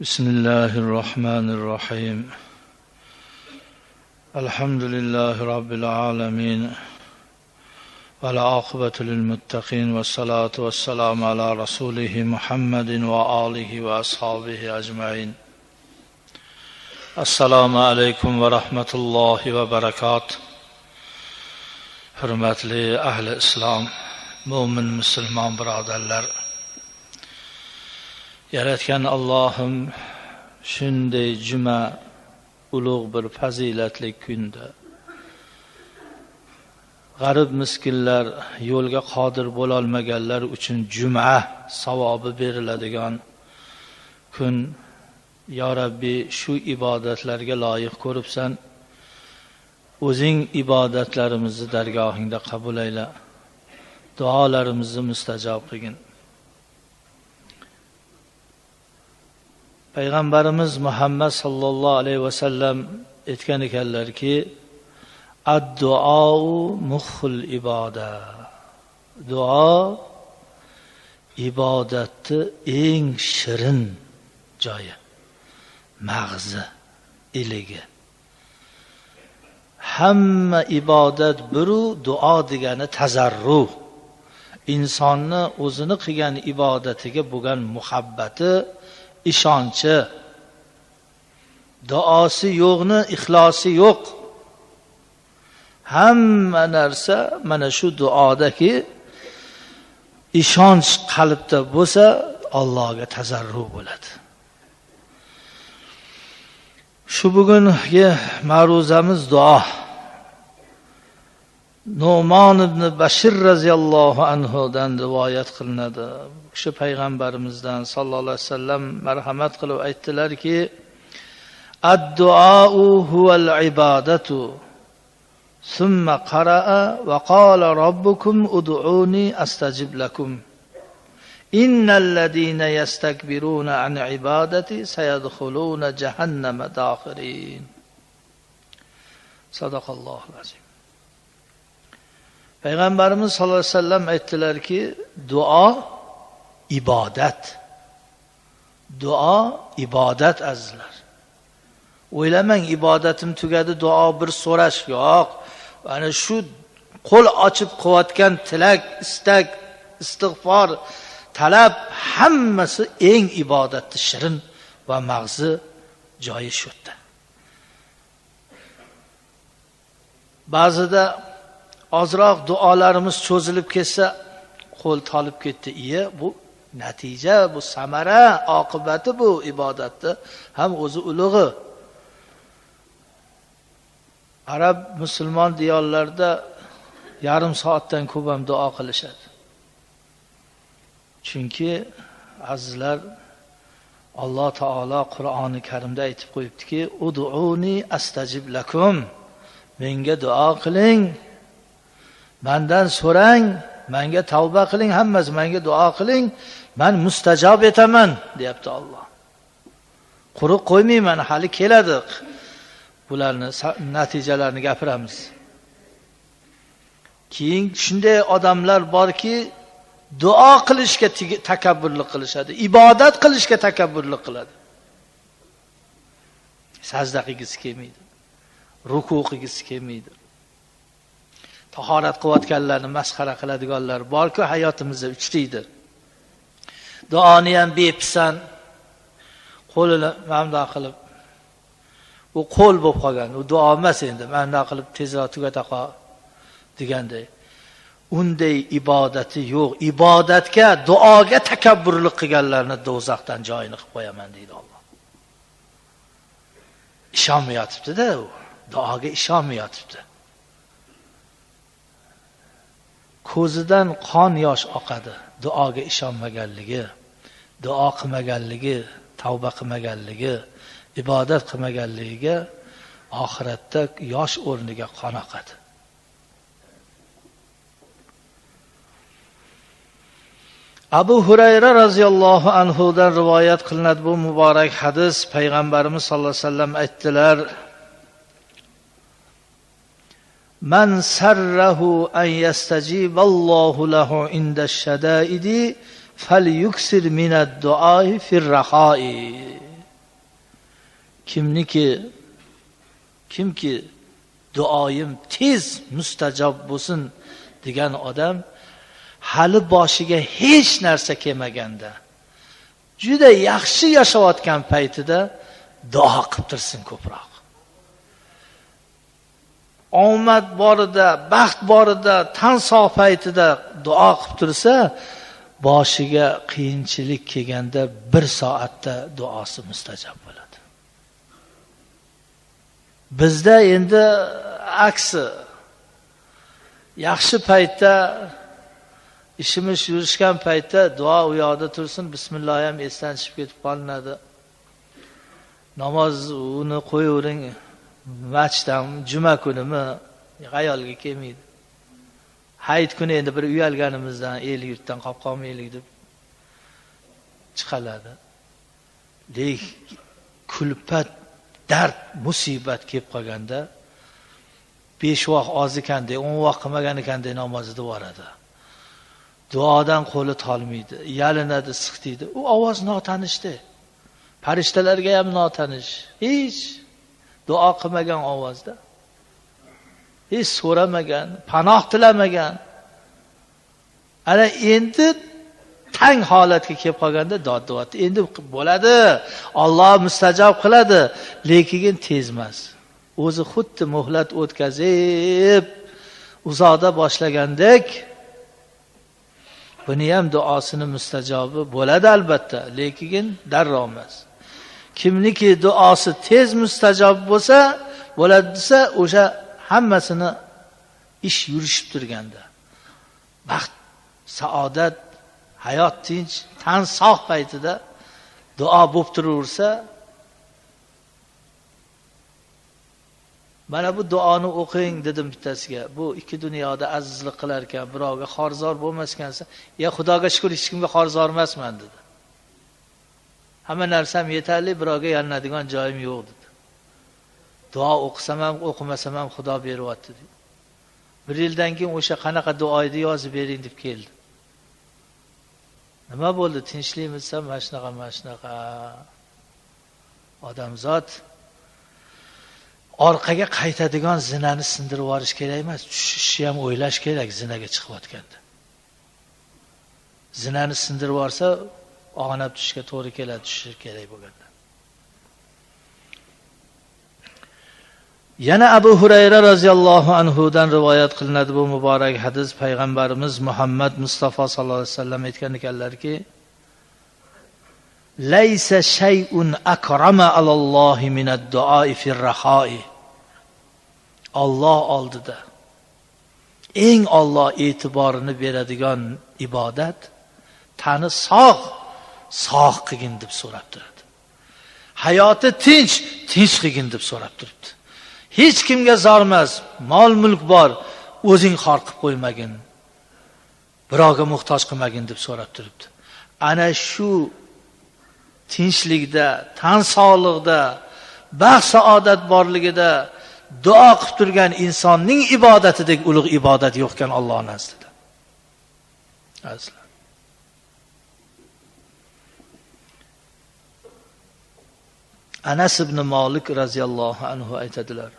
بسم الله الرحمن الرحيم. الحمد لله رب العالمين والعاقبة للمتقين والصلاة والسلام على رسوله محمد وآله وأصحابه أجمعين. السلام عليكم ورحمة الله وبركاته. Hurmatli ahli islom, mo'min musulmon birodarlar, yaratgan Allohim shunday juma ulug' bir fazilatli kunda g'arib miskinlar, yo'lga qodir bo'lolmaganlar uchun juma savobi beriladigan kun, yo Rabbi, shu ibodatlarga loyiq ko'ribsan, o'zing ibodatlarimizni dargohingda qabul ayla, duolarimizni mustajob qilgin. Payg'ambarimiz Muhammad sallallohu alayhi vasallam aytgan ekanlarki, ad-duo muxul iboda. Duo ibodatni eng shirin joyi, mag'zi, iligi. Hamma ibodat biru, duo degani tazarru. Insonni o'zini qilgan ibodatiga bo'lgan muhabbati, ishonchi. Duosi yo'qni ixlosi yo'q. Hamma narsa mana shu duodaki ishonch qalbda bo'lsa, Allohga tazarru bo'ladi. Shu bugungi ma'ruzamiz duo. Nu'mon ibn Bashir radhiyallohu anhu dan rivoyat qilinadi. Bu kishi payg'ambarimizdan sallallohu alayhi vasallam marhamat qilib aytdilarki, ad-duau huval ibadatu. Summa qara'a va qala robbukum ud'uni astajib lakum. Innal ladina yastakbiruna an ibadati sayadkhuluna jahannama dakhirin. Sadaqallohul azim. Payg'ambarimiz sollallohu alayhi vasallam aytdilarki, duo ibodat. Duo ibodat, azizlar. O'ylamang ibodatim tugadi, duo bir so'rash yo'q. Ana shu qo'l ochib qilayotgan tilak, istak, istig'for, talab hammasi eng ibodatni shirin va mag'zi joyi shu yerda. Ba'zida ozroq duolarimiz cho'zilib ketsa, qo'l tolib ketdi. Iya, bu natija, bu samara, oqibati bu ibodatni ham o'zi ulug'i. Arab musulmon diyorlarida yarim soatdan ko'p ham duo qilishadi. Chunki azizlar, Alloh taolo Qur'oni Karimda aytib qo'yibdiki, ud'uni astajib lakum. Menga duo qiling, mendan so'rang, menga tavba qiling, hammasi menga duo qiling, men mustajob etaman, deyapti Alloh. Quruq qo'ymayman, hali keladi. Bularni natijalarini gapiramiz. Keyin shunday odamlar borki, duo qilishga takabburlik qilishadi, ibodat qilishga takabburlik qiladi. Sajda qilgisi kelmaydi, ruku qilgisi kelmaydi. Tahorat qilayotganlarni masxara qiladiganlar borku, hayotimizda uchraydi. Duoni ham bepisand, qo'lini mamdo qilib, u qo'l bo'lib qolgan, u duo emas endi, mamdo qilib tezroq tugata qol deganday. Unday ibodati yo'q. Ibodatga, duoga takabburlik qilganlarni do'zaxdan joyini qilib qo'yaman deydi Alloh. Ishonmayotibdi-da u, duoga ishonmayotibdi. Ko'zidan qon yosh oqadi duoga ishonmaganligi, duo qilmaganligi, tavba qilmaganligi, ibodat qilmaganligiga oxiratda yosh o'rniga qon oqadi. Abu Hurayra radhiyallohu anhu dan rivoyat qilinadi bu muborak hadis. Payg'ambarimiz sollallohu alayhi vasallam aytdilar: Man sarrahu an yastajiballohu lahu inda ash-shadaidi falyuksir minad duoi fir-raha'i. Kimki duoyim tez mustajob bo'lsin degan odam hali boshiga hech narsa kelmaganda, juda yaxshi yashayotgan paytida duo qilib tursin ko'proq. Omad borida, baxt borida, tan sog' paytida duo qilib tursa, boshiga qiyinchilik kelganda bir soatda duosi mustajob bo'ladi. Bizda endi aksi, yaxshi paytda, ishimiz yurishgan paytda duo u yoqda tursin, bismillah ham esdan chiqib ketib qolinadi. Namoz uni qo'yavering, masjiddan juma kunimi xayolga kelmaydi. Hayit kuni endi bir uyalganimizdan el yurtdan qolib qolmaylik deb chiqaladi. Lekin kulpat, dard, musibat kelib qolganda 5 vaqt oz ekanda, 10 vaqt qilmagan ekanda namozida boradi. Duodan qo'li tolmaydi, yalinadi, siqtiydi. U ovoz notanishdi. Farishtalarga ham notanish. Hech duo qilmagan ovozda. Hech so'ramagan, panoh tilamagan. Ana endi tang holatga kelib qolganda dod deyapti. Endi bo'ladi, Alloh mustajob qiladi, lekin tez emas. O'zi xuddi muhlat o'tkazib, uzoqda boshlagandek, buni ham duosini mustajobi bo'ladi albatta, lekin darrov emas. Kimniki duosi tez mustajob bo'lsa, bo'ladi desa, o'sha hammasini ish yurishib turganda, baxt, saodat, hayot tinch, tan sog' paytida duo bo'lib turaversa, mana bu duoni o'qing dedim bittasiga. Bu ikki dunyoda azizlik qilar ekan, birovga xorzor bo'lmas ekansa, ya Xudoga shukr hech kimga xorzor emasman dedi. Hamma narsam yetarli, birovga yalinadigan joyim yo'q dedi. Duo o'qisam ham, o'qimasam ham Xudo beryapti dedi. Bir yildan keyin o'sha qanaqa duo edi yozib bering deb keldi. Nima bo'ldi? Tinchlikmi desam, mana shunaqa, mana shunaqa. Odamzod orqaga qaytadigan zinani sindirib yuborish kerak emas, tushishni ham o'ylash kerak zinaga chiqayotganda. Zinani sindirib yuborsa, og'nab tushishga to'g'ri keladi, tushishi kerak bo'lganda. Yana Abu Hurayra roziyallohu anhu dan rivoyat qilinadi bu muborak hadis. Payg'ambarimiz Muhammad Mustafa sallallohu alayhi vasallam aytgan ekanlarki: Laysa shay'un akrama alallohi minad-duoi fir-raho'i. Alloh oldida eng Alloh e'tiborini beradigan ibodat tani sog', sog' qilgin deb so'rab turadi. Hayoti tinch, tinch qilgin deb so'rab turibdi. Hech kimga zor emas, mol mulk bor, o'zing xor qilib qo'ymagin, birovga muhtoj qilmagin deb so'rab turibdi. Ana shu tinchlikda, tan sog'liqda, baxt saodat borligida duo qilib turgan insonning ibodatidek ulug' ibodat yo'q ekan Alloh nazdida. Azizlar, Anas ibn Malik radhiyallohu anhu aytadilar: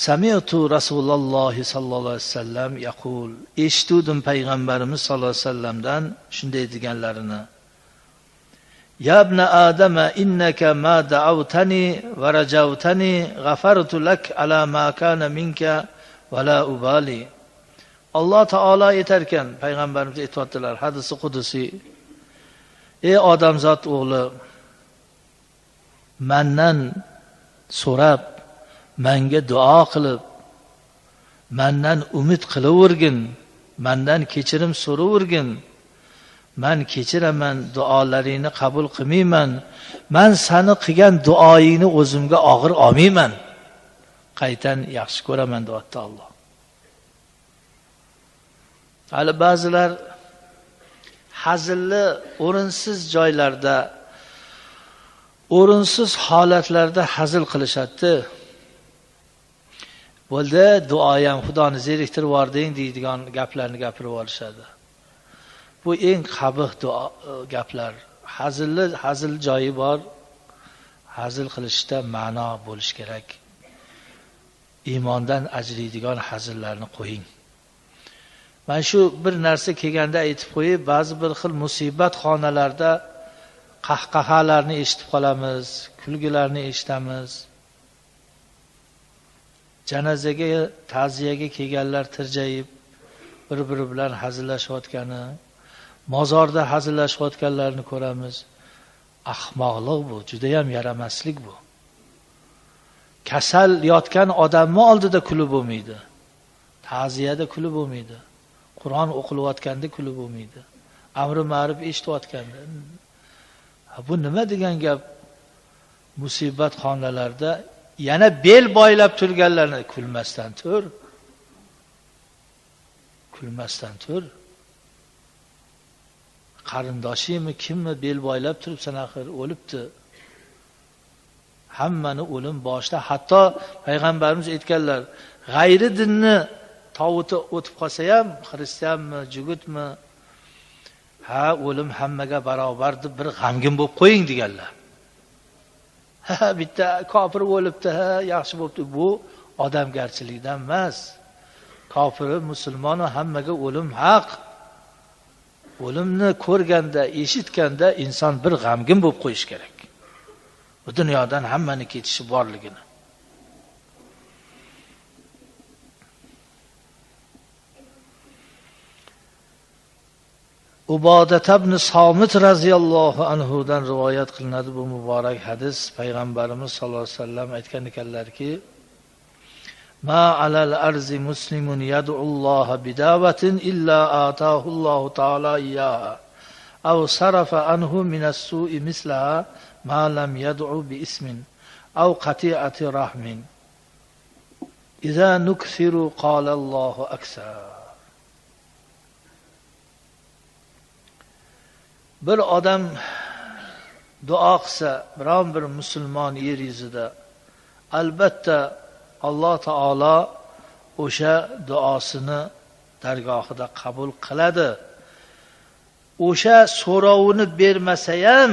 Sami'tu Rasululloh sallallohu alayhi vasallam yaqul, eshitdim payg'ambarimiz sallallohu alayhi vasallamdan shunday deganlarini: Ya ibn Adama innaka ma da'awtani va rajawtani ghafartu lak ala ma kana minka va la ubali. Alloh taolo aytarkan, payg'ambarimiz aytibdilar, hadisi qudusiy: Ey odamzod o'g'li, mendan so'rab, menga duo qilib, mendan umid qilavergin, mendan kechirim so'ravergin. Men kechiraman, duolaringni qabul qilmayman. Men seni qilgan duoyingni o'zimga og'ir olmayman. Qaytan yaxshi ko'raman deyapti Alloh. Hali ba'zilar hazilli o'rinsiz joylarda, o'rinsiz holatlarda hazil qilishadi. Bo'ldi, duoyam Xudoni zeriktirib yubording deydigan gaplarni gapirib olishadi. Bu eng qabih duo gaplar. Hazilli hazil joyi bor, Hazil qilishda ma'no bo'lish kerak. Iymondan ajraydigan hazillarni qo'ying. Mana shu bir narsa kelganda aytib qo'yib, ba'zi bir xil musibat xonalarda qahqahalarni eshitib qolamiz, kulgilarni eshitamiz. Janozaga, ta'ziyaga kelganlar tirjayib bir-biri bilan hazillashayotgani, mozorda hazillashayotganlarni ko'ramiz. Ahmoqlik bu, juda ham yaramaslik bu. Kasal yotgan odamni oldida kulib bo'lmaydi. Ta'ziyada kulib bo'lmaydi. Qur'on o'qilayotganda kulib bo'lmaydi. Amri ma'ruf eshitayotganda. Bu nima degan gap? Musibat xonalarda yana bel boylab turganlarni kulmasdan tur. Kulmasdan tur. Qarindoshingmi, kimmi bel boylab turibsan, axir o'libdi. Hammani o'lim boshida. Hatto payg'ambarimiz aytganlar, g'ayri dinni tovuti o'tib qolsa ham, xristianmi, jugutmi, ha, o'lim hammaga barobar deb bir g'amgin bo'lib qo'ying deganlar. Ha, bitta kofir o'libdi, ha, yaxshi bo'pti. Bu odamgarchilikdan emas. Kofiri, musulmoni hammaga o'lim haq. O'limni ko'rganda, eshitganda inson bir g'amgin bo'lib qo'yish kerak. Bu dunyodan hammani ketishi borligini. Ubodat ibn Somit radhiyallohu anhu dan rivoyat qilinadi bu muborak hadis. Payg'ambarimiz sollallohu alayhi vasallam aytgan ekanlarki: "Ma alal arzi muslimun yad'ulloha bida'vatin illa atahu Allohu ta'ala iyyaha aw sarafa anhu minas su'i mislaha ma lam yad'u bi ismin aw qati'ati rahmin. Iza nuksiru qala Allohu aksar." Bir odam duo qilsa, biron bir musulmon yer yuzida, albatta Alloh taolo o'sha duosini dargohida qabul qiladi. O'sha so'rovini bermasa ham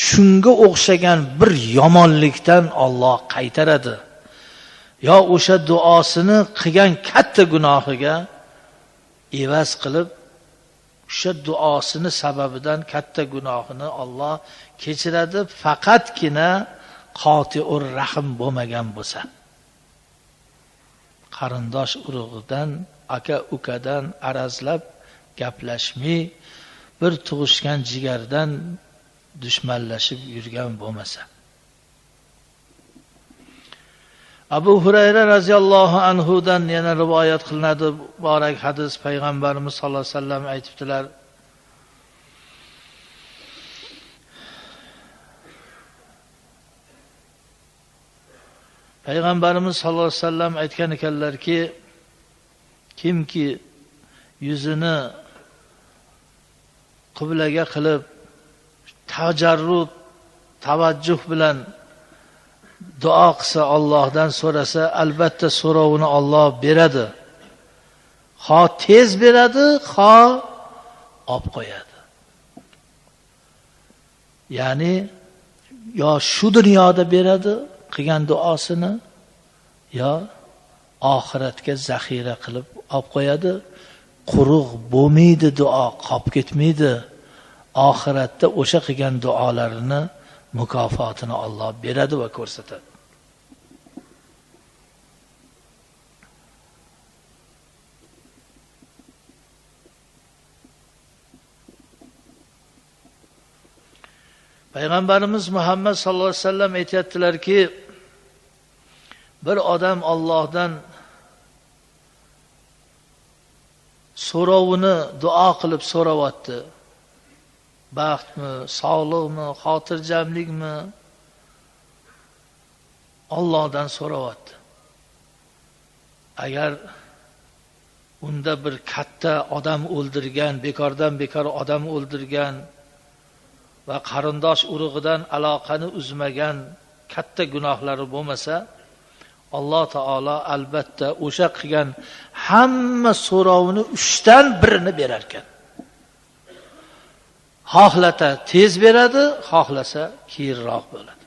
shunga o'xshagan bir yomonlikdan Alloh qaytaradi. Yo o'sha duosini qilgan katta gunohiga evaz qilib, o'sha duosini sababidan katta gunohini Alloh kechiradi, faqatgina qotiur rahm bo'lmagan bo'lsa. Qarindosh urug'idan, aka ukadan arazlab gaplashmay, bir tug'ishgan jigardan dushmanlashib yurgan bo'lmasa. Abu Hurayra radhiyallohu anhu dan yana rivoyat qilinadi muborak hadis. Payg'ambarimiz sollallohu alayhi vasallam aytibdilar: Payg'ambarimiz sollallohu alayhi vasallam aytgan ekanlarki, kimki yuzini qiblaga qilib tajarrud, tavajjuh bilan duo qilsa, Allohdan so'rasa, albatta so'rovini Alloh beradi. Xo tez beradi, xo olib qo'yadi. Ya'ni yo shu dunyoda beradi qilgan duosini, yo oxiratga zaxira qilib olib qo'yadi. Quruq bo'lmaydi duo, qolib ketmaydi. Oxiratda o'sha qilgan duolarini mukofotini Alloh beradi va ko'rsatadi. Payg'ambarimiz Muhammad sallallohu alayhi vasallam aytayaptilarki, bir odam Allohdan so'rovini duo qilib so'rayapti. Baxtmi, sog'liqmi, xotirjamlikmi? Allohdan so'rayapti. Agar unda bir katta odam o'ldirgan, bekordan bekor odam o'ldirgan va qarindosh urug'idan aloqani uzmagan katta gunohlari bo'lmasa, Alloh taolo albatta o'sha qilgan hamma so'rovini 3dan birini berar ekan. Xohlasa tez beradi, xohlasa keyinroq bo'ladi.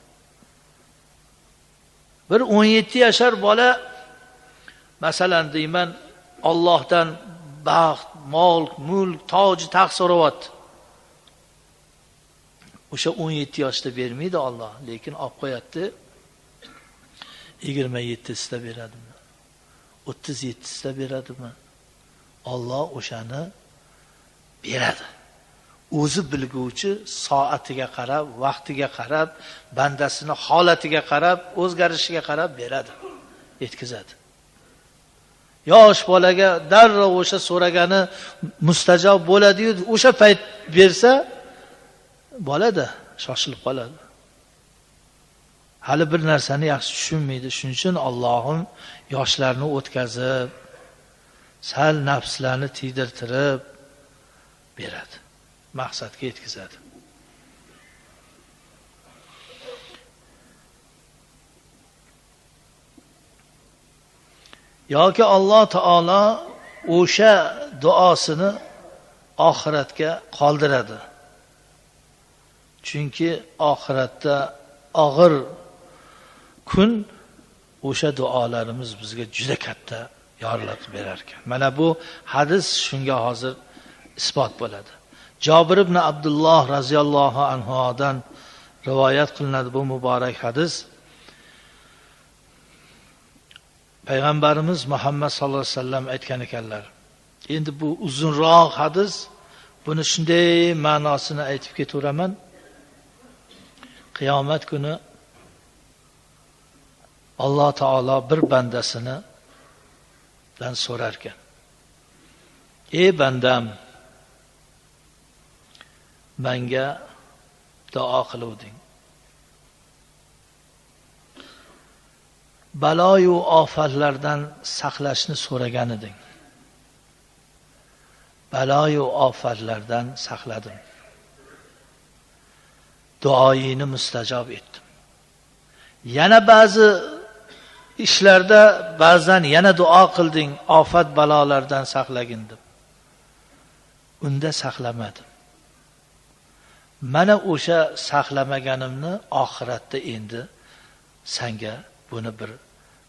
Bir 17 yashar bola, masalan deyman, Allohdan baxt, mol, mulk, toji, taxt so'rayapti. O'sha 17 yoshda bermaydi Alloh, lekin olib qo'yapti. 27sida beradimi? 37sida beradimi? Alloh o'shani beradi. O'zi bilguvchi soatiga qarab, vaqtiga qarab, bandasini holatiga qarab, o'zgarishiga qarab beradi, yetkazadi. Yosh bolaga darrov o'sha so'ragani mustajob bo'ladi-yu, o'sha payt bersa bolada shoshilib qoladi. Hali bir narsani yaxshi tushunmaydi. Shuning uchun Allohim yoshlarni o'tkazib, sal nafslarni tiydirtirib beradi. Maqsadga yetkazadi. Yoki Alloh taolo o'sha duosini oxiratga qoldiradi. Chunki oxiratda og'ir kun, o'sha duolarimiz bizga juda katta yorliq berar ekan. Mana bu hadis shunga hozir isbot bo'ladi. Jobir ibn Abdulloh radhiyallohu anhudan rivoyat qilinadi bu muborak hadis. Payg'ambarimiz Muhammad sallallohu alayhi vasallam aytgan ekanlar. Endi bu uzunroq hadis, buni shunday ma'nosini aytib ketaveraman. Qiyomat kuni Alloh taolo bir bandasini dan so'rar ekan. Ey bandam, menga duo qiluvding. Baloyu ofatlardan saqlashni so'ragan eding. Baloyu ofatlardan saqladim. Duoyingni mustajob etdim. Yana ba'zi ishlarda ba'zan yana duo qilding, ofat balolardan saqlagin deb. Unda saqlamadim. Mana o'sha saqlamaganimni oxiratda endi senga buni bir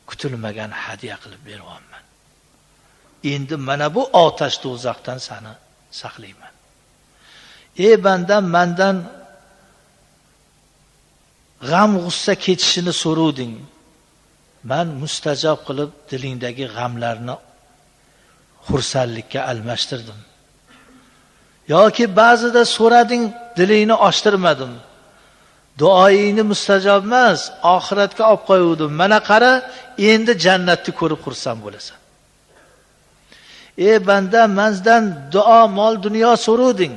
kutilmagan hadya qilib beryapman. Endi mana bu otash do'zaxdan seni saqlayman. Ey bandam, mendan g'am g'ussa ketishini so'ruvding. Men mustajob qilib dilingdagi g'amlarni xursandlikka almashtirdim. Yoki ba'zida so'rading, dilingni ochtirmadim. Duoyingni mustajob emas, oxiratga olib qo'yuvdim. Mana qara, endi jannatni ko'rib xursand bo'lasan. Ey banda, mendan duo, mol, dunyo so'ruvding.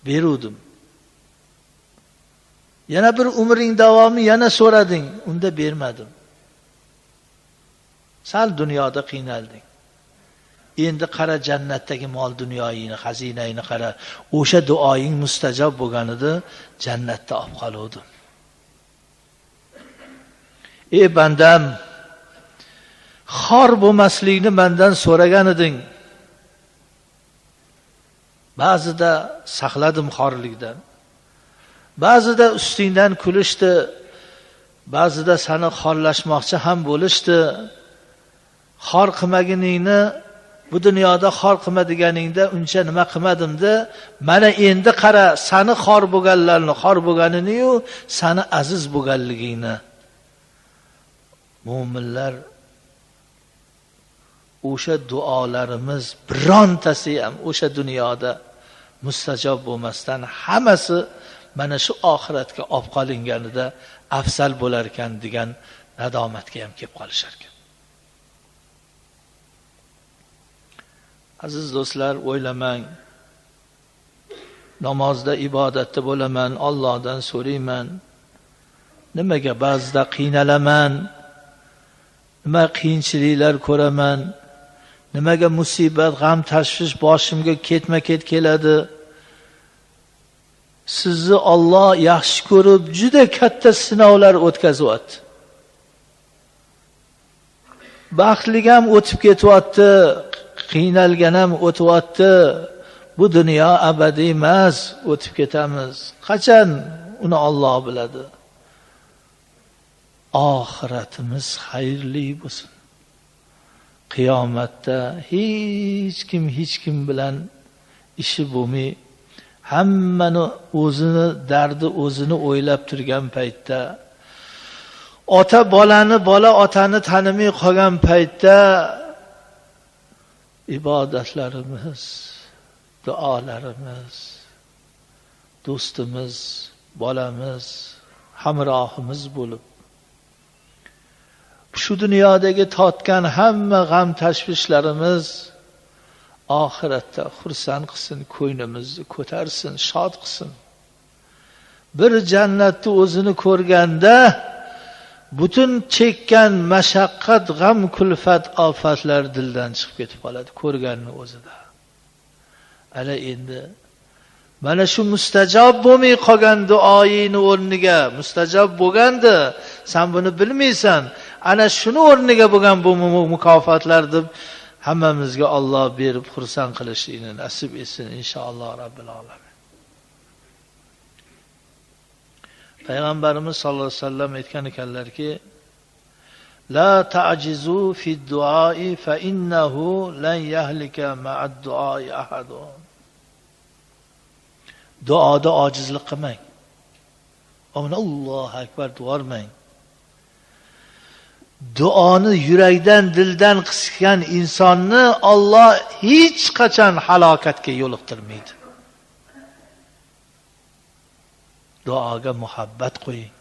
Beruvdim. Yana bir umring davomi yana so'rading, unda bermadim. Sal dunyoda qiynalding. Endi qara jannatdagi mol dunyoyingni, xazinangni qara. O'sha duoying mustajob bo'lganida jannatda olib qoluvdim. Ey bandam, xor bo'lmaslikni mendan so'ragan eding. Ba'zida saqladim xorlikdan. Ba'zida ustingdan kulishdi, ba'zida seni xorlashmoqchi ham bo'lishdi. Xor qilmaginingni, bu dunyoda xor qilma deganingda uncha nima qilmadimda, mana endi qara, seni xor bo'lganlarni xor bo'lganini-yu, seni aziz bo'lganligingni. Mo'minlar o'sha duolarimiz birontasi ham o'sha dunyoda mustajob bo'lmasdan hammasi mana shu oxiratga olib qolinganida afzal bo'lar ekan degan nadomatga ham kelib qolishar ekan. Aziz do'stlar, o'ylamang, namozda, ibodatda bo'laman, Allohdan so'rayman, nimaga ba'zida qiynalaman, nima qiyinchiliklar ko'raman, nimaga musibat, g'am, tashvish boshimga ketma-ket keladi. Sizni Alloh yaxshi ko'rib juda katta sinovlar o'tkazyapti. Baxtlik ham o'tib ketyapti, qiynalgan ham o'tyapti, Bu dunyo abadiy emas, o'tib ketamiz. Qachon uni Alloh biladi. Oxiratimiz xayrli bo'lsin. Qiyomatda hech kim hech kim bilan ishi bo'lmay, hammani o'zini dardi o'zini o'ylab turgan paytda, ota bolani, bola otani tanimay qolgan paytda ibodatlarimiz, duolarimiz, do'stimiz, bolamiz, hamrohimiz bo'lib, shu dunyodagi totgan hamma g'am tashvishlarimiz oxiratda xursand qilsin, ko'nglimizni ko'tarsin, shod qilsin. Bir jannatni o'zini ko'rganda butun chekkan mashaqqat, g'am, kulfat, ofatlar dildan chiqib ketib qoladi ko'rganni o'zida. Ana endi mana shu mustajob bo'lmay qolgan duoyini o'rniga mustajob bo'lgandi, sen buni bilmaysan. Ana shuni o'rniga bo'lgan bu mukofotlar deb hammamizga Alloh berib xursand qilishini nasib etsin inshaalloh robbil alamin. Payg'ambarimiz sollallohu alayhi vasallam aytgan ekanlarki, la ta'jizu fi duoi fa innahu lan yahlika ma'ad duoi ahad. Duoda ojizlik qilmang. Amin Allohu akbar duormang. Duoni yurakdan, dildan qisgan insonni Alloh hech qachon halokatga yo'liqtirmaydi. Duoga muhabbat qo'ying.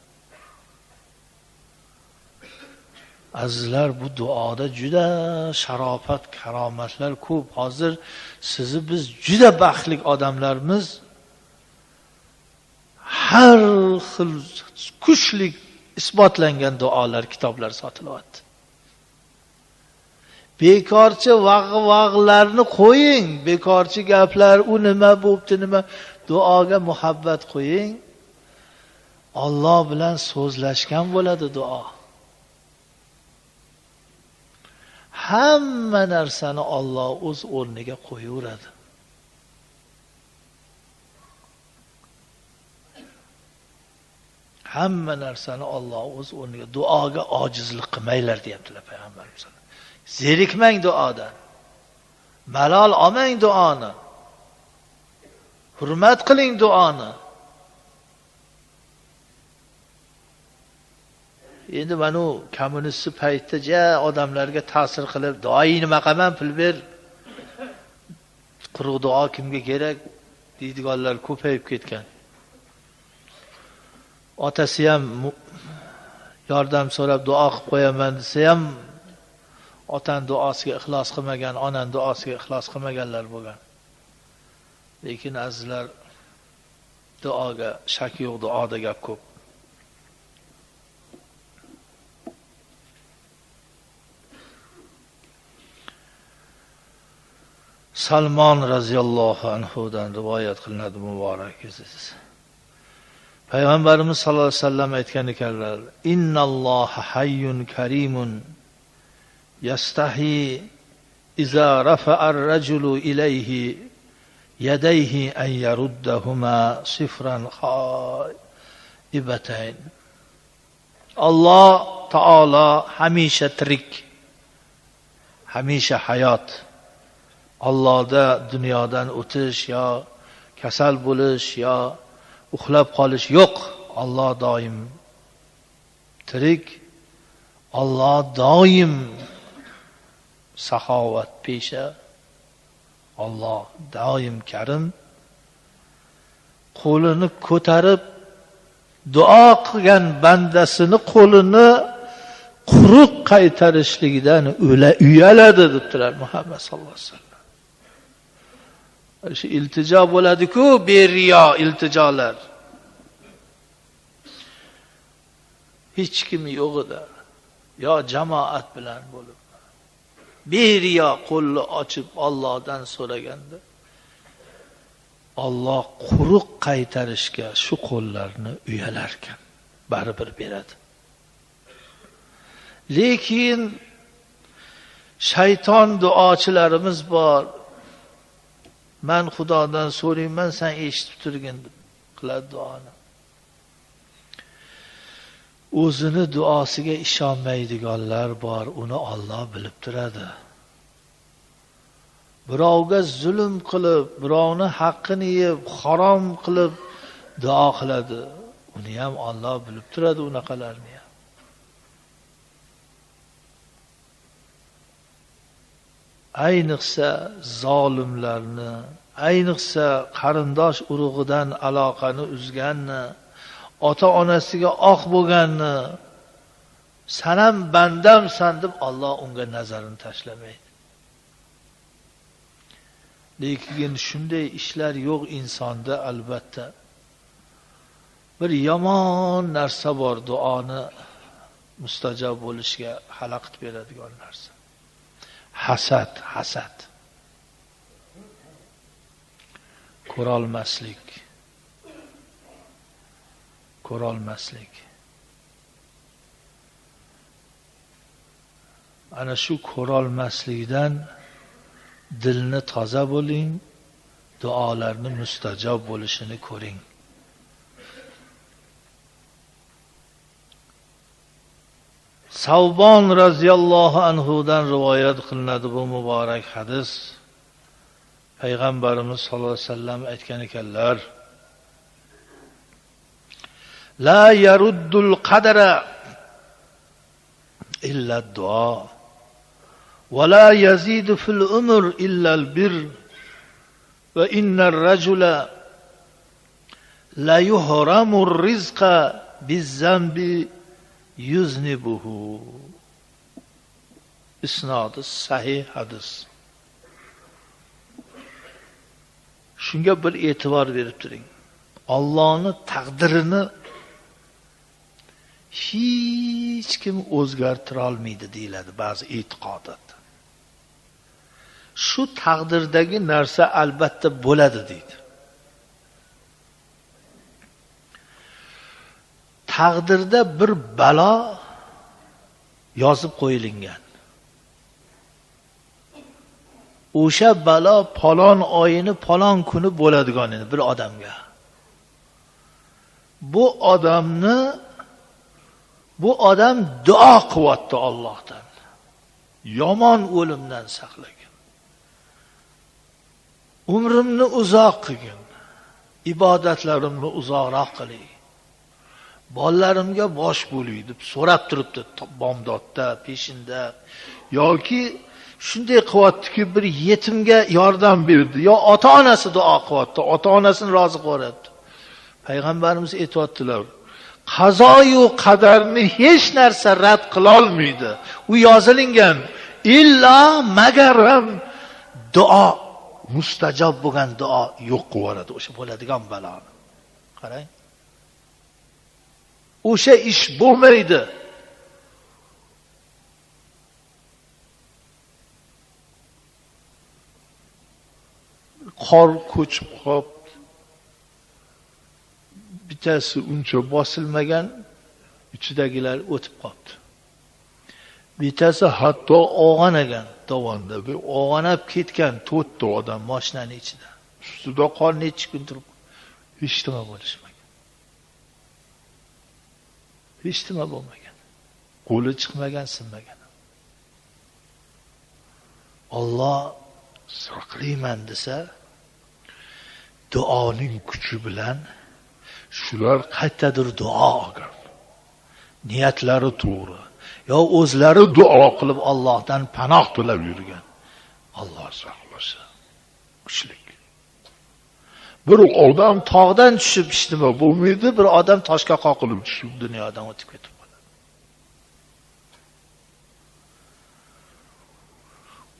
Azizlar, bu duoda juda sharofat, karomatlar ko'p. Hozir sizni biz juda baxtli odamlarmiz. Har xil kuchli isbotlangan duolar, kitoblar sotilyapti. Bekorchi vag'larni qo'ying, bekorchi gaplar, u nima bo'pti, nima, duoga muhabbat qo'ying. Alloh bilan so'zlashgan bo'ladi duo. Hamma narsani Alloh o'z o'rniga qo'yaveradi. Hamma narsani Alloh o'z o'rniga, duoga ojizlik qilmanglar deyaptilar payg'ambarimiz. Zerikmang duodan. Malol olmang duoni. Hurmat qiling duoni. Endi mana u kommunist paytda ja odamlarga ta'sir qilib, duoyi nima qilaman, pul ber. Quruq duo kimga kerak deydiganlar ko'payib ketgan. Otasi ham yordam so'rab duo qilib qo'yaman desa ham otani duosiga ixlos qilmagan, onani duosiga ixlos qilmaganlar bo'lgan. Lekin azizlar, duoga shak yo'q, duoda gap ko'p. Salmon roziyallohu anhudan rivoyat qilinadi muborak yuzsiz. Payg'ambarimiz sollallohu alayhi vasallam aytgan ekanlar: "Innalloha hayyun karimun yastahi iza rafa'a ar-rajulu ilayhi yadayhi an yaruddahuma sifran khaibatayn." Alloh taolo hamisha tirik, hamisha hayot. Allohda dunyodan o'tish yo kasal bo'lish yo uxlab qolish yo'q. Alloh doim tirik, Alloh doim saxovat pesha, Alloh doim karim. Qo'lini ko'tarib duo qilgan bandasini qo'lini quruq qaytarishligidan uyaladi debdilar Muhammad sallallohu alayhi vasallam. Shu iltijo bo'ladi-ku, beriyo iltijolar. Hech kim yo'g'ida yo jamoat bilan bo'lib beriyo qo'lni ochib Allohdan so'raganda Alloh quruq qaytarishga shu qo'llarni uyalarkan, baribir beradi. Lekin shayton duochilarimiz bor. Men Xudodan so'rayman, sen eshitib turgin deb qiladi duoni. O'zini duosiga ishonmaydiganlar bor, uni Alloh bilib turadi. Birovga zulm qilib, birovni haqqini yeb, harom qilib duo qiladi. Uni ham Alloh bilib turadi, unaqalarni ham. Ayniqsa zolimlarni, ayniqsa qarindosh urug'idan aloqani uzganni, ota-onasiga oq bo'lganni, san ham bandamsan deb Alloh unga nazarini tashlamaydi. Lekin shunday ishlar yo'q insonda albatta. Bir yomon narsa bor, duoni mustajob bo'lishiga xalaqit beradigan narsa. Hasad, hasad. Ko'rolmaslik. Ko'rolmaslik. Ana shu ko'rolmaslikdan dilni toza bo'ling, duolarni mustajob bo'lishini ko'ring. Savbon roziyallohu anhudan rivoyat qilinadi bu muborak hadis. Payg'ambarimiz sollallohu alayhi vasallam aytgan ekanlar: La yaruddul qadara illa ad-duo va la yazidu fil umr illa al-bir va innar rajula la yuhramu ar-rizqa biz-zambi yuznibuhu. Isnodi sahih hadis. Shunga bir e'tibor berib turing. Allohning taqdirini hech kim o'zgartira olmaydi deyiladi ba'zi e'tiqodatda. Shu taqdirdagi narsa albatta bo'ladi deydi. Taqdirda bir balo yozib qo'yilgan. O'sha balo falon oyini falon kuni bo'ladigan edi bir odamga. Bu odam duo qilyapti Allohdan. Yomon o'limdan saqlagin. Umrimni uzoq qilgin. Ibodatlarimni uzoqroq qiling. Bolalarimga bosh bo'ling deb so'rab turibdi bomdodda, peshinda, yoki shunday qilyaptiki, bir yetimga yordam berdi, yo ota-onasi duo qilyapti, ota-onasini rozi qilyapti. Payg'ambarimiz aytayaptilar, qazoyu qadarni hech narsa rad qila olmaydi. U yozilingan, illo magaram duo, mustajob bo'lgan duo yo'q qilib yuboradi o'sha bo'ladigan baloni. Qarang. O'sha ish bo'lmaydi. Qor ko'chib qolib, bittasi uncha bosilmagan, ichidagilar o'tib qoldi. Bittasi hatto og'anagan dovonda, bir og'anab ketgan to'rtta odam mashinani ichida. Ustida qor necha kun turib, hech nima bo'lishmagan. Hech nima bo'lmagan. Qo'li chiqmagan, sinmagan. Alloh saqlayman desa, duoning kuchi bilan shular qaytadir duo olgan. Niyatlari to'g'ri. Yo o'zlari duo qilib Allohdan panoh tilab yurgan. Alloh saqlasa kuchlik. Bir odam tog'dan tushib hech nima bo'lmaydi, bir odam toshga qoqilib tushib dunyodan o'tib ketib qoladi.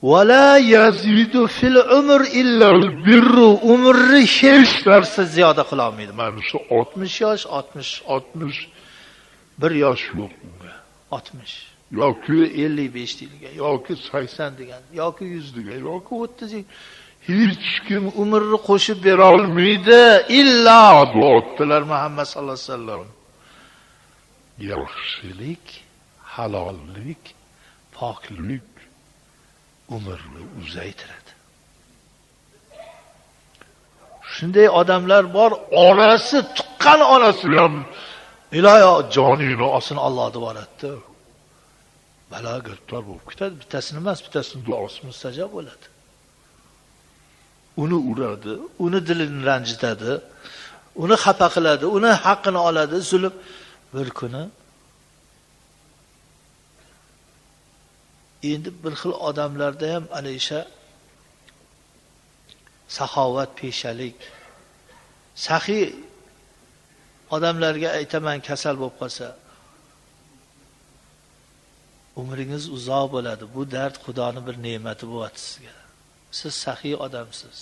Va la yazidu fil umr illa al-birru. Umrni hech narsa ziyoda qila olmaydi. Mana shu 60 yosh, 60, 61 yosh yo'q unga. 60 yoki 55 degan, yoki 80 degan, yoki 100 degan, yoki 30. Hech kim umrni qo'shib bera olmaydi illo duolar Muhammad sallallohu alayhi vasallam. Yaxshilik, halollik, poklik umrni uzaytiradi. Shunday odamlar bor, onasi, tuqqan onasi ham iloyo joningni olsin Alloh deb yuboradi. Balo giribtor bo'lib ketadi. Bittasini emas, bittasini duosi mustajob bo'ladi. Uni uradi, uni dilini ranjitadi, uni xafa qiladi, uni haqqini oladi, zulm. Bir kuni endi bir xil odamlarda ham ana isha saxovat, peshalik, saxiy odamlarga aytaman, kasal bo'lib qolsa umringiz uzoq bo'ladi. Bu dard Xudoni bir ne'mati bo'lyapti sizga. Siz saxiy odamsiz.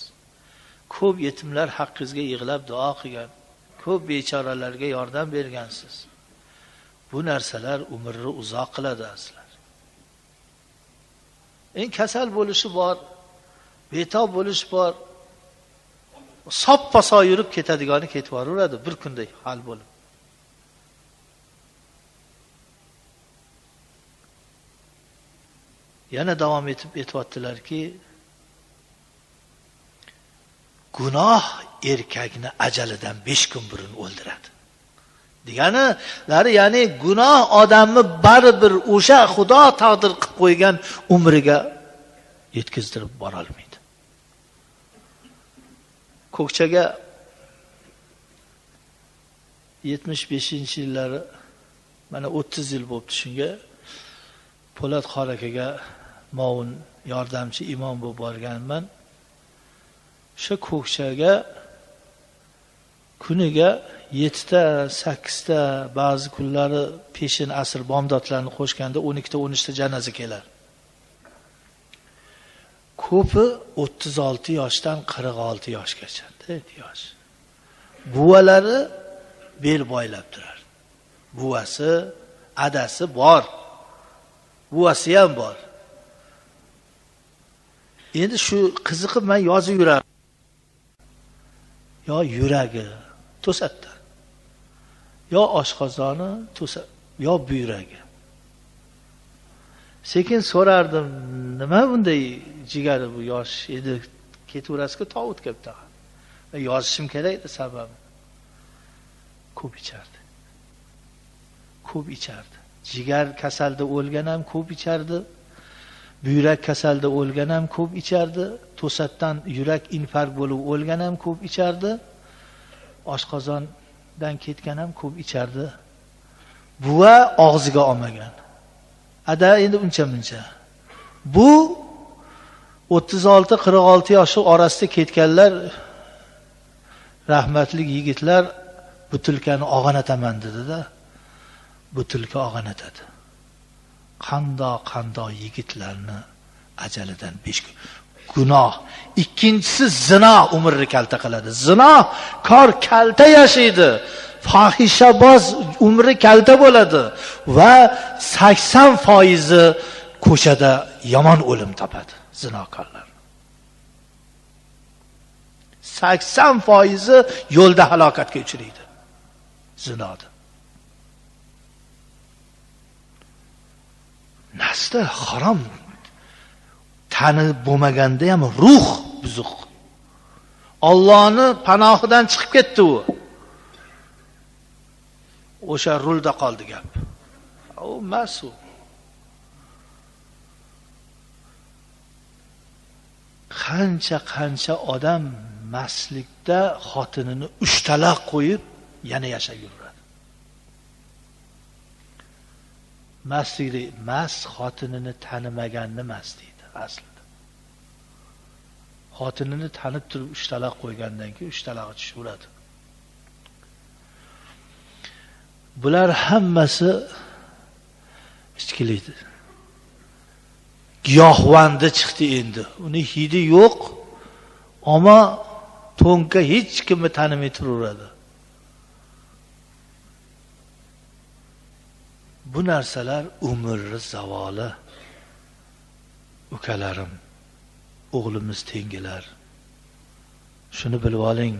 Ko'p yetimlar haqqingizga yig'lab duo qilgan, ko'p bechoralarga yordam bergansiz. Bu narsalar umrni uzoq qiladi azizlar. Eng kasal bo'lishi bor, betob bo'lish bor. Soppa-sog' yurib ketadigani ketib boraveradi bir kunda hal bo'lib. Yana davom etib aytyaptilarki, gunoh erkakni ajalidan 5 kun burun o'ldiradi. Deganilari, ya'ni gunoh odamni baribir o'sha Xudo taqdir qilib qo'ygan umriga yetkazdirib bora olmaydi. Ko'kchaga 75-yillari, mana 30 yil bo'libdi shunga, Po'lat Qori akaga muovin yordamchi imom bo'lib borganman. O'sha Ko'kchaga kuniga 7 ta, 8 ta, ba'zi kunlari peshin asr bomdodlarni qo'shganda 12 ta, 13 ta janoza kelar. Ko'pi 36 yoshdan 46 yoshgacha yosh. Buvalari bel boylab turar. Buvasi, adasi bor. Buvasi ham bor. Endi shu qiziqib men yozib yurardim. Yo yuragi to'satdan, yo oshqozoni to'sat, yo buyragi. Sekin so'rardim, nima bunday jigari bu yosh edi, ketaverasiz-ku tovutga bitta. Yozishim kerak edi sababi. Ko'p ichardi. Ko'p ichardi. Jigar kasalda o'lgan ham ko'p ichardi. Buyrak kasalda o'lgan ham ko'p ichardi. To'satdan yurak infarkt bo'lib o'lgan ham ko'p ichardi. Oshqozondan ketgan ham ko'p ichardi. Buva og'ziga olmagan. Ada endi uncha muncha. Bu 36-46 yoshi orasida ketganlar, rahmatli yigitlar butilkani og'anataman dedi-da. Butilka og'anatadi. Qandoq yigitlarni ajalidan 5 kun. Gunoh. Ikkinchisi zino umrni kalta qiladi. Zino kor kalta yashaydi. Fohishaboz umri kalta bo'ladi va 80% ko'chada yomon o'lim topadi zinokorlar. 80% yo'lda halokatga uchraydi zinoda. Nasda harom tani bo'lmaganda ham ruh buzuq. Allohning panohidan chiqib ketdi u. O'sha rulda qoldi gap. U mas'ul. Qancha odam maslikda xotinini 3 talaq qo'yib yana yashab yuradi. Maslikda mast xotinini tanimaganni mast deydi aslida. Xotinini tanib turib 3 talaq qo'ygandan keyin 3 talag'i tushaveradi. Bular hammasi ichkilikdi. Giyohvandi chiqdi endi. Uni hidi yo'q, ammo to'nka hech kimni tanimay turaveradi. Bu narsalar umrni zavoli. Ukalarim, o'g'limiz tengilar. Shuni bilib oling.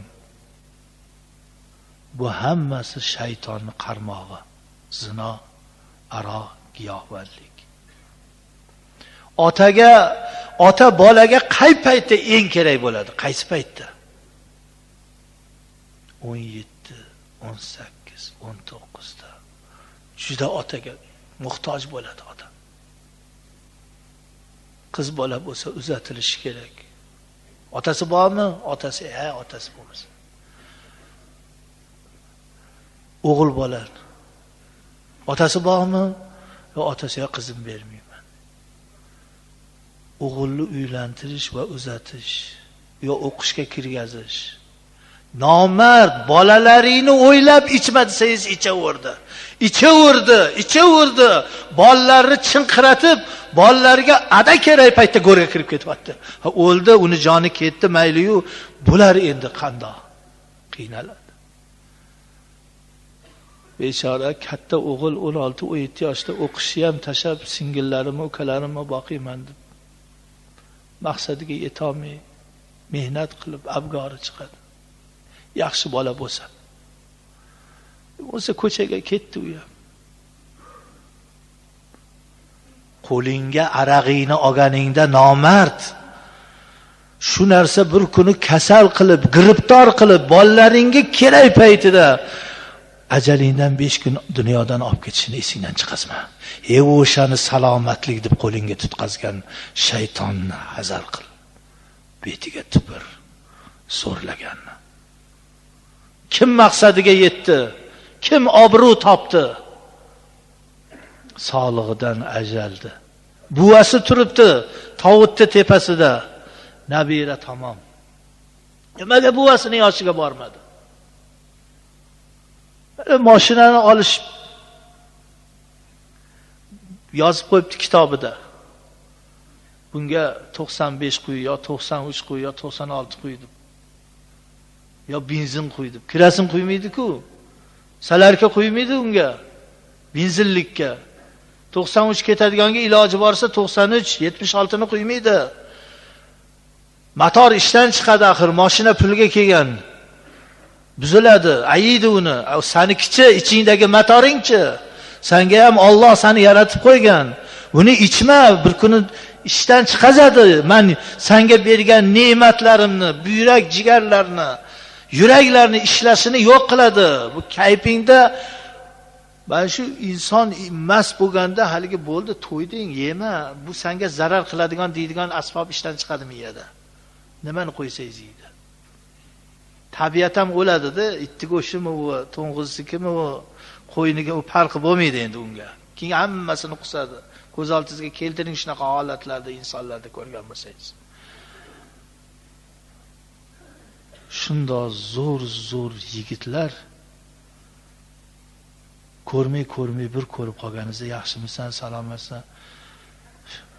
Bu hammasi shaytonning qarmog'i. Zino, aroq, giyohvandlik. Ota bolaga qay paytda eng kerak bo'ladi? Qaysi paytda? 17, 18, 19da juda otaga muhtoj bo'ladi odam. Qiz bola bo'lsa uzatilishi kerak. Otasi bormi? Otasi, ha, otasi bo'lmasa. O'g'il bola. Otasi bormi? Yo, otasiga qizim bermayman. O'g'ilni uylantirish va uzatish, yo o'qishga kirgazish. Nomard bolalaringni o'ylab ichma desangiz ichaverdi. Ichaverdi, ichaverdi. Bolalarini chinqiratib, bolalarga ada kerak paytda go'rga kirib ketyapti. Ha, o'ldi, uni joni ketdi, mayli-yu, bular endi qandoq qiynaladi. Bechora katta o'g'il 16-17 yoshda o'qishni ham tashlab, singillarimni, ukalarimni boqiyman deb maqsadiga yetolmay mehnat qilib abgori chiqadi. Yaxshi bola bo'lsa. Bo'lsa ko'chaga ketdi u ham. Qo'lingga arag'ingni olganingda nomard shu narsa bir kuni kasal qilib, giribtor qilib, bolalaringga kerak paytida ajalingdan 5 kun dunyodan olib ketishini esingdan chiqazma. Ey o'shani salomatlik deb qo'lingga tutqazgan shaytonni hazar qil. Betiga tupur, zo'rlaganni. Kim maqsadiga yetdi? Kim obro' topdi? Sog'lig'idan ajaldi. Buvasi turibdi tovutni tepasida. Nabira tamom. Nimaga buvasining yoshiga bormadi? Mashinani olish yozib qo'yibdi kitobida. Bunga 95 quy yo 93 quy yo 96 quy deb. Yo benzin quy deb. Kerasin quymaydi-ku. Salarka quymaydi unga. Benzinlikka. 93 ketadiganga iloji borsa 93, 76 ni quymaydi. Motor ishdan chiqadi axir, mashina pulga kelgan. Buziladi, ayiydi uni. Sanikichi, ichingdagi motoringchi. Senga ham Alloh seni yaratib qo'ygan. Uni ichma, bir kuni ishdan chiqazadi. Men senga bergan ne'matlarimni, buyrak jigarlarni, yuraklarni ishlashini yo'q qiladi. Bu kayfingda mana shu inson mast bo'lganda haligi bo'ldi, to'yding, yema, bu senga zarar qiladigan deydigan asbob ishdan chiqadi miyada. Nimani qo'ysangiz yeydi. Tabiat ham o'ladida, itni go'shtimi u, to'ng'iznikimi u, qo'yniga u farqi bo'lmaydi endi unga. Keyin hammasini qusadi. Ko'z oldingizga keltiring shunaqa holatlarda insonlarda ko'rgan bo'lsangiz. Shundoq zo'r-zo'r yigitlar ko'rmay bir ko'rib qolganingizda yaxshimisan, salomatsan.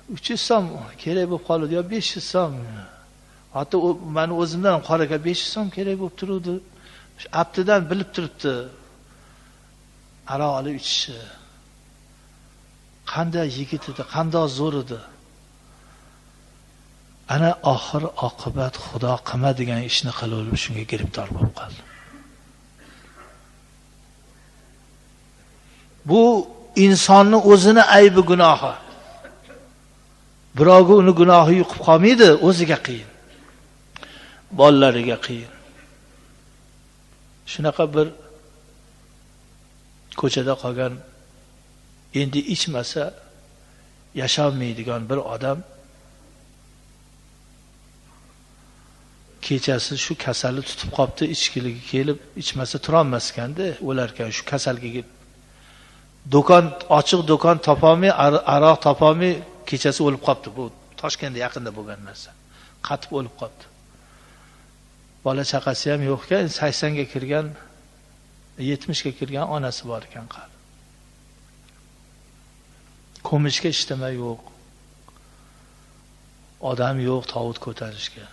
300 so'm kerak bo'lib qoldi yo 500 so'm. Hatto meni o'zimdan ham qora aka 500 so'm kerak bo'lib turuvdi. Abdidan bilib turibdi. Aroq olib ichishi. Qanday yigit edi, qanday zo'r edi. Ana oxir oqibat Xudo qilma degan ishni qilib shunga giribtor bo'lib qoldi. Bu insonni o'zini aybi gunohi. Birovga uni gunohi yuqib qolmaydi, o'ziga qiyin. Bolalariga qiyin. Shunaqa bir ko'chada qolgan, endi ichmasa yasholmaydigan bir odam kechasi shu kasalni tutib qopti, ichkiligi kelib ichmasa turolmas ekanda, o'larkan shu kasalga kelib. Do'kon ochiq, do'kon topolmay, aroq topolmay kechasi o'lib qopti. Bu Toshkentda yaqinda bo'lgan narsa. Qatib o'lib qopti. Bola chaqasi ham yo'q ekan, 80 ga kirgan, 70 ga kirgan onasi bor ekan qari. Ko'mishga ishtama yo'q. Odam yo'q tovut ko'tarishga.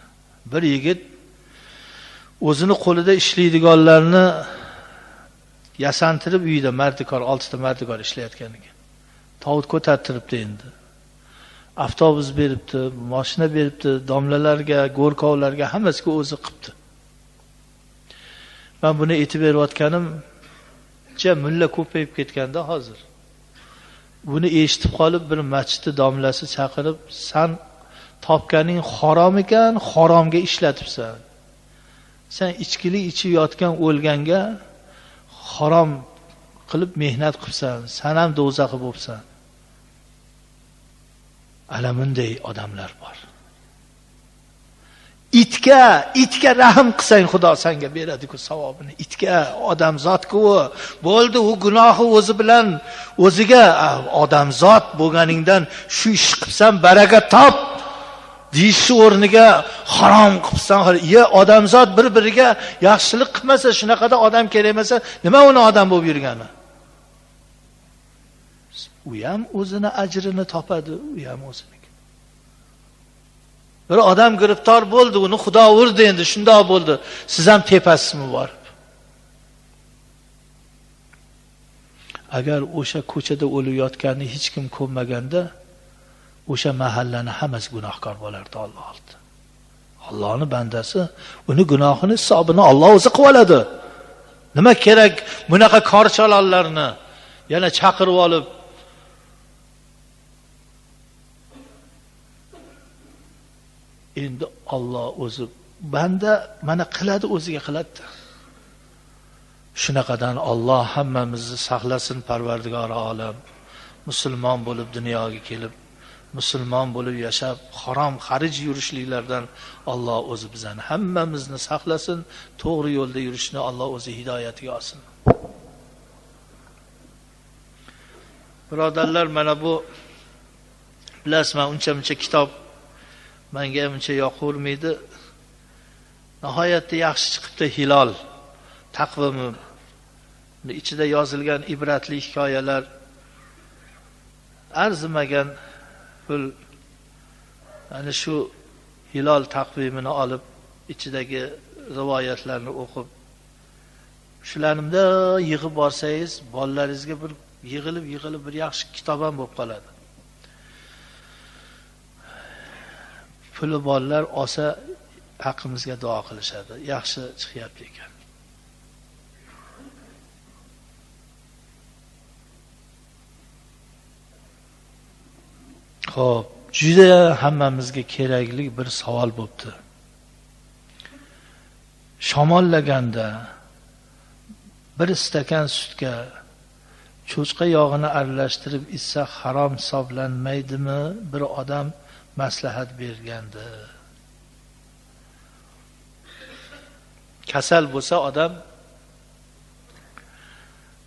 Bir yigit o'zini qo'lida ishlaydiganlarni yasantirib uyida mardikor, 6 ta mardikor ishlayotgan ekan. Tovut ko'tartiribdi endi. Avtobus beribdi, mashina beribdi, domlalarga, go'rkovlarga hammasiga o'zi qilibdi. Men buni aytib berayotganimcha mulla ko'payib ketganda hozir. Buni eshitib qolib bir masjidni domlasi chaqirib, san topganing harom ekan, haromga ishlatibsan. Sen ichkilik ichib yotgan o'lganga harom qilib mehnat qilsan, sen ham do'zaxi bo'libsan. Ana bunday odamlar bor. Itga rahm qilsang Xudo senga beradi-ku savobini. Itga, odamzot-ku u. Bo'ldi, u gunohi o'zi bilan o'ziga. Odamzot bo'lganingdan shu ish qilsan baraka top deyishi o'rniga harom qilsan. Ya odamzot bir-biriga yaxshilik qilmasa, shunaqada odam kerak emasa, nima uni odam bo'lib yurgani? U ham o'zini ajrini topadi, u ham o'zini. Bir odam giriftor bo'ldi, uni Xudo urdi, endi shundoq bo'ldi. Siz ham tepasizmi borib? Agar o'sha ko'chada o'lib yotganini hech kim ko'rmaganda, o'sha mahallani hammasi gunohkor bo'lardi Alloh oldida. Allohning bandasi, uni gunohini hisobini Alloh o'zi qilib oladi. Nima kerak bunaqa korchalonlarni yana chaqirib olib endi Alloh o'zi banda mana qiladi, o'ziga qiladi. Shunaqadan Alloh hammamizni saqlasin, Parvardigori olam. Musulmon bo'lib dunyoga kelib, musulmon bo'lib yashab, harom xarij yurishliklardan Alloh o'zi bizani hammamizni saqlasin, to'g'ri yo'lda yurishni Alloh o'zi hidoyatiga olsin. Birodarlar, mana bu bilasizmi, uncha-muncha kitob menga uncha yoqurmaydi. Nihoyatda yaxshi chiqibdi Hilol taqvimi. Ichida yozilgan ibratli hikoyalar arzimagan pul. Ana shu Hilol taqvimini olib, ichidagi rivoyatlarni o'qib, shularni yig'ib borsangiz, bolalaringizga bir yig'ilib bir yaxshi kitob ham bo'lib qoladi. Puli borlar olsa haqqimizga duo qilishadi. Yaxshi chiqyapti ekan. Xo'p, juda hammamizga kerakli bir savol bo'pti. Shamollaganda bir stakan sutga cho'chqa yog'ini aralashtirib ichsa harom hisoblanmaydimi? Bir odam maslahat bergandi. Kasal bo'lsa odam,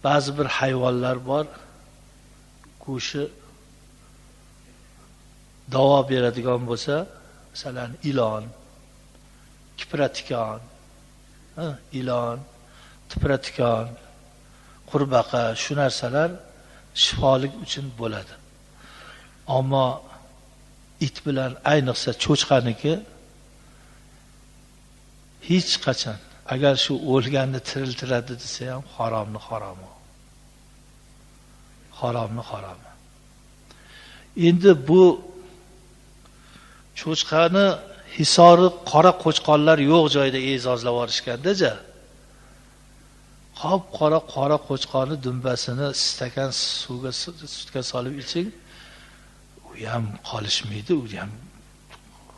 ba'zi bir hayvonlar bor, go'shti davo beradigan bo'lsa, masalan ilon, kipratikon, ilon, tipratikon, qurbaqa, shu narsalar shifolik uchun bo'ladi. Ammo it bilan ayniqsa cho'chqaniki hech qachon, agar shu o'lganni tiriltiradi desa ham haromni haromi. Haromni haromi. Endi bu cho'chqani Hisori qora qo'chqorlar yo'q joyda e'zozlab yuborishganda-ja. Qop-qora qora qo'chqorni dumbasini stakan suvga sutga solib iching, u ham qolishmaydi, u ham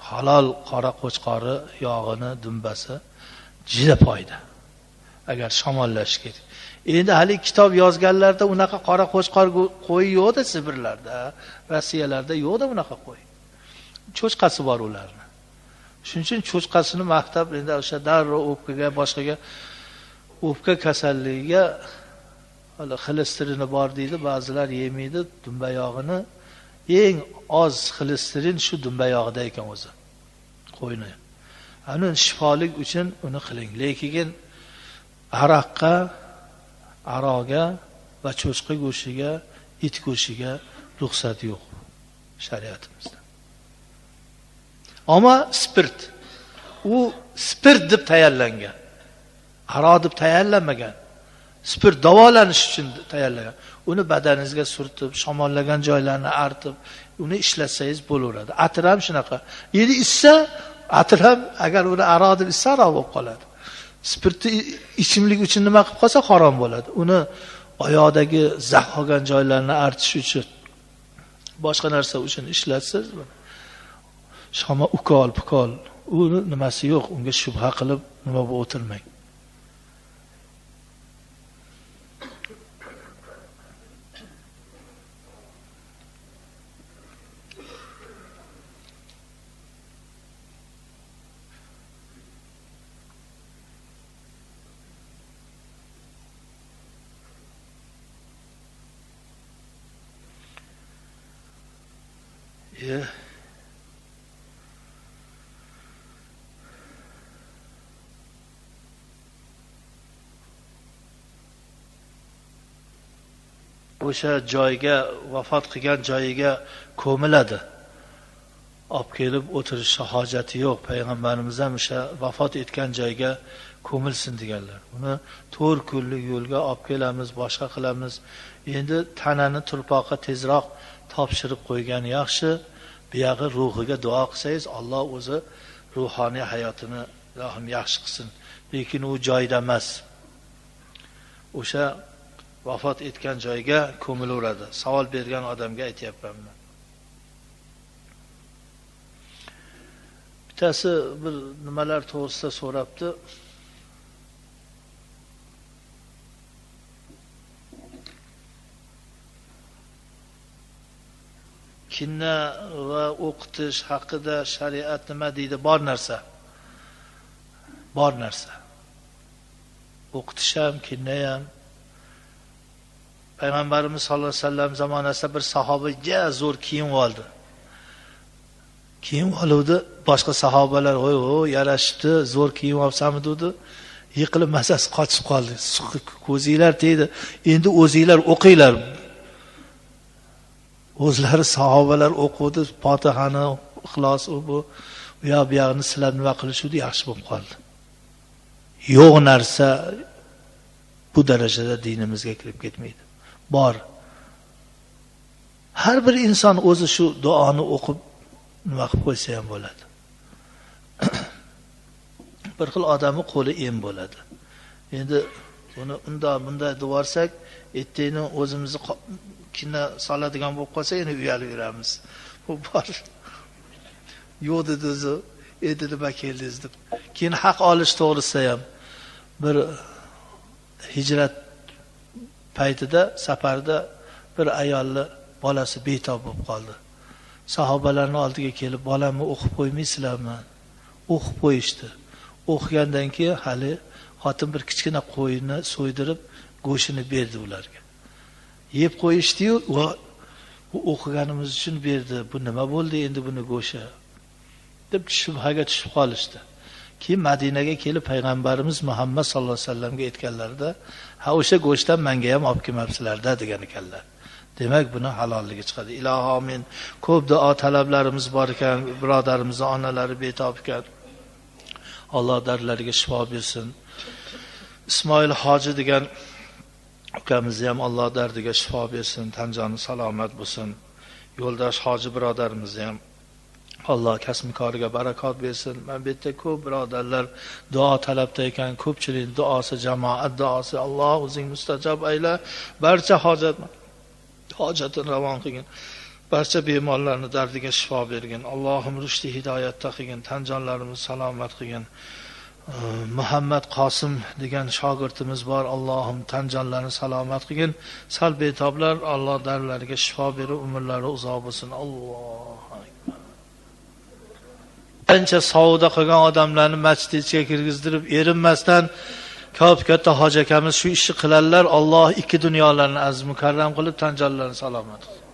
halol qora qo'chqori yog'ini dumbasi juda foyda. Agar shamollash kerak. Endi hali kitob yozganlarda unaqa qora qo'chqor qo'y yo'q-da, Sibirlarda, Rossiyalarda yo'q-da unaqa qo'y. Cho'chqasi bor ularni. Shuning uchun cho'chqasini maqtab, endi o'sha darrov o'pkaga, boshqaga, o'pka kasalligiga hali xolesterini bor deydi, ba'zilar yemaydi dumba yog'ini. Eng oz xolesterin shu dumba yog'ida ekan o'zi. Qo'yni. Ana shifolik uchun uni qiling. Lekin aroqqa, aroga va cho'chqa go'shtiga, it go'shtiga ruxsat yo'q shariatimizda. Ammo spirt, u spirt deb tayyorlangan. Aroq deb tayyorlanmagan. Spirt davolanish uchun tayyorlangan. Uni badaningizga surtib, shamollagan joylarni artib, uni ishlatsangiz bo'laveradi. Atir ham shunaqa. Endi ichsa, atir ham agar uni aroq deb ichsa aroq bo'lib qoladi. Spirtni ichimlik uchun nima qilib qolsa harom bo'ladi. Uni oyoqdagi zax olgan joylarni artish uchun, boshqa narsa uchun ishlatsangiz, shama ukol, pukol, Uni nimasi yo'q, unga shubha qilib nima bu o'tirmang. O'sha joyga, vafot qilgan joyiga ko'miladi. Olib kelib o'tirishga hojati yo'q. Payg'ambarimiz ham o'sha vafot etgan joyga ko'milsin deganlar. Uni 4 kunlik yo'lga olib kelamiz, boshqa qilamiz. Endi tanani turpoqqa tezroq topshirib qo'ygan yaxshi. Buyog'i ruhiga duo qilsangiz, Alloh o'zi ruhoniy hayotini ilohim yaxshi qilsin. Lekin u joyda emas. O'sha vafot etgan joyga ko'milaveradi. Savol bergan odamga aytyapman. Bittasi bir nimalar to'g'risida so'rabdi. Kinna va o'qitish haqida shariat nima deydi? Bor narsa. Bor narsa. O'qitish ham, kinna ham. Payg'ambarimiz sollallohu alayhi vasallam zamonasida bir sahoba zo'r kiyim oldi. Kiyim oluvdi, boshqa sahobalar "Voy, voy, yarashibdi, zo'r kiyim olsanmi" dedi. Yiqilib mazasi qochib qoldi. Ko'zinglar tegdi. Endi o'zinglar o'qinglar. O'zlari sahobalar o'quvdi, Fotihani, Ixlos u bu, u yoq bu yog'ini silab nima qilishuvdi, yaxshi bo'lib qoldi. Yo'q narsa bu darajada dinimizga kirib ketmaydi. Bor. Har bir inson o'zi shu duoni o'qib nima qilib qo'ysa ham bo'ladi. Bir xil odamning qo'li em bo'ladi. Endi buni unda bunday devorsak, ertaga o'zimizni kina soladigan bo'lib qolsa, yana uyalib yuramiz. Bu bor. Yo'q dedi o'zi, endi nima keldingiz deb. Keyin haq olish to'g'risida ham bir hijrat paytida safarda bir ayolni bolasi betob bo'lib qoldi. Sahobalarning oldiga kelib, bolamni o'qib qo'ymaysizlarmi? O'qib qo'yishdi. O'qigandan keyin hali xotin bir kichkina qo'yni so'ydirib, go'shtini berdi ularga. Yeb qo'yishdi-yu, bu o'qiganimiz uchun berdi. Bu nima bo'ldi endi buni go'shti? Deb shubhaga tushib qolishdi. Keyin Madinaga kelib payg'ambarimiz Muhammad sallallohu alayhi vasallamga aytganlarida, ha o'sha go'shtdan menga ham olib kelmabsizlar-da degan ekanlar. Demak, buni halolligi chiqadi. Ilohi amin. Ko'p duo talablarimiz bor ekan, birodarimizning onalari betob ekan. Alloh dardlariga shifo bersin. Ismoil hoji degan ukamizni ham Alloh dardiga shifo bersin, tan joni salomat bo'lsin. Yo'ldosh hoji birodarimizni ham Alloh kasb-koriga barakot bersin. Mana bu yerda ko'p birodarlar duo talabda ekan, ko'pchilik duosi, jamoat duosi. Alloh o'zing mustajob ayla, barcha hojatini ravon qilgin. Barcha bemorlarni dardiga shifo bergin. Allohim rushdi hidoyatda qilgin, tan jonlarimizni salomat qilgin. Muhammad Qosim degan shogirdimiz bor. Allohim tan jonlarini salomat qilgin. Sal betoblar Alloh dardlariga shifo berib, umrlari uzoq bo'lsin. Allohu akbar. Ancha savdo qilgan odamlarni masjid ichiga kirgizdirib, erinmasdan ko'p katta hoji akamiz shu ishni qiladilar. Alloh ikki dunyolarni aziz mukarram qilib, tan jonlarini salomat qilsin.